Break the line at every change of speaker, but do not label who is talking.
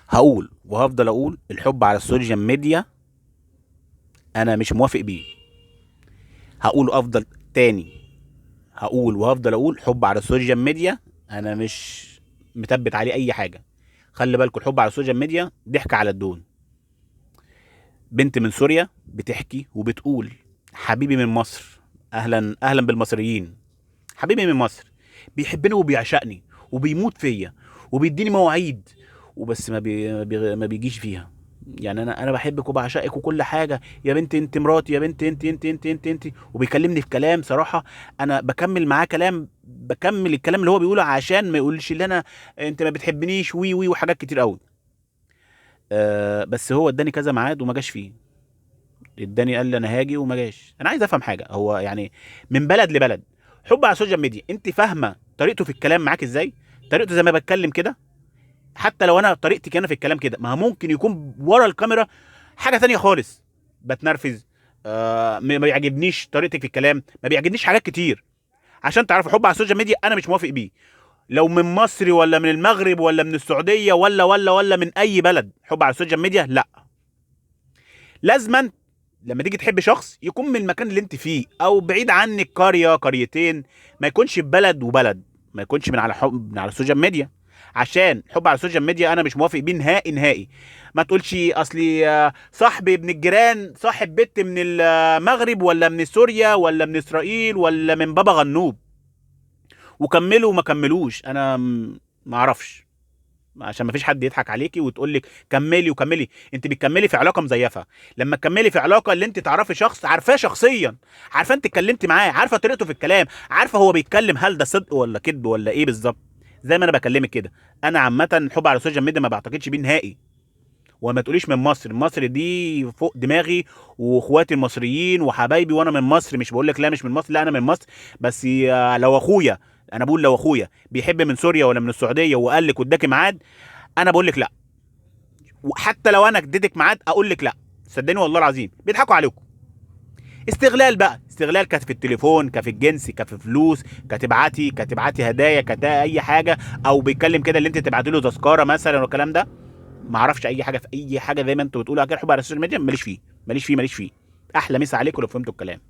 هقول وهفضل اقول الحب على ال social media انا مش موافق بيه. هقول افضل تاني، هقول وهفضل اقول حب على ال social media انا مش مثبت عليه اي حاجة. خلي بالكم الحب على ال social media ضحك على الدون. بنت من سوريا بتحكي وبتقول حبيبي من مصر، اهلا اهلا بالمصريين، حبيبي من مصر بيحبني وبيعشقني وبيموت فيا وبيديني مواعيد وبس ما بيجيش فيها. يعني انا بحبك وبعشقك وكل حاجة يا بنت، انت مراتي يا بنت، انت انت انت انت انت، وبيكلمني في كلام صراحة انا بكمل معاه كلام، بكمل الكلام اللي هو بيقوله عشان ما يقولش اللي انا انت ما بتحبنيش وي وي وحاجات كتير قوي. بس هو اداني كذا ميعاد وما جاش فيه، اداني قال لي انا هاجي وما جاش. انا عايز افهم حاجة، هو يعني من بلد لبلد حب على ال social media، انت فاهمه طريقته في الكلام معاك ازاي؟ طريقته زي ما بتكلم كده، حتى لو انا طريقتي كان في الكلام كده، ما ممكن يكون ورا الكاميرا حاجة تانية خالص. بتنرفز، ما بيعجبنيش طريقتك في الكلام، ما بيعجبنيش حاجات كتير. عشان تعرفوا حب على ال social media انا مش موافق بيه، لو من مصر ولا من المغرب ولا من السعودية ولا ولا ولا من اي بلد، حب على ال social media لا. لازما لما تيجي تحب شخص يكون من المكان اللي انت فيه او بعيد عنك قرية قريتين، ما يكونش في بلد وبلد، ما يكونش من على حب من على ال social media. عشان حب على ال social media انا مش موافق بيه نهائي نهائي. ما تقولش اصلي صاحبي ابن الجيران صاحب بنت من المغرب ولا من سوريا ولا من اسرائيل ولا من بابا غنوب، وكملوا وما كملوش، انا ما اعرفش، عشان ما فيش حد يضحك عليكي وتقول لك كملي وكملي. انت بتكملي في علاقة مزيفة. لما تكملي في علاقة اللي انت تعرفي شخص، عارفاه شخصيا، عارفه انت اتكلمتي معاه، عارفه طريقته في الكلام، عارفه هو بيتكلم هل ده صدق ولا كذب ولا ايه بالظبط. زي ما انا بكلمك كده، انا عامة الحب على ال social media ما بعتقدش بيه نهائي. وما تقوليش من مصر، مصر دي فوق دماغي واخواتي المصريين وحبايبي، وانا من مصر، مش بقول لك لا مش من مصر، لا انا من مصر، بس لو اخويا، انا بقول لو اخويا بيحب من سوريا ولا من السعودية وقال لك واداكي ميعاد، انا بقول لك لا. وحتى لو انا اديتك ميعاد اقول لك لا، صدقني والله العظيم بيضحكوا عليكم. استغلال بقى، استغلال كانت في التليفون، كفي الجنس، كفي فلوس، كتبعتي هدايا، كتا اي حاجة، او بيتكلم كده اللي انت تبعتي له تذكره مثلا والكلام ده. ما اعرفش اي حاجة في اي حاجة زي ما انتوا بتقولوا كده. حب على ال social media ماليش فيه، ماليش فيه، ماليش فيه. احلى مسا عليكم لو فهمتوا الكلام.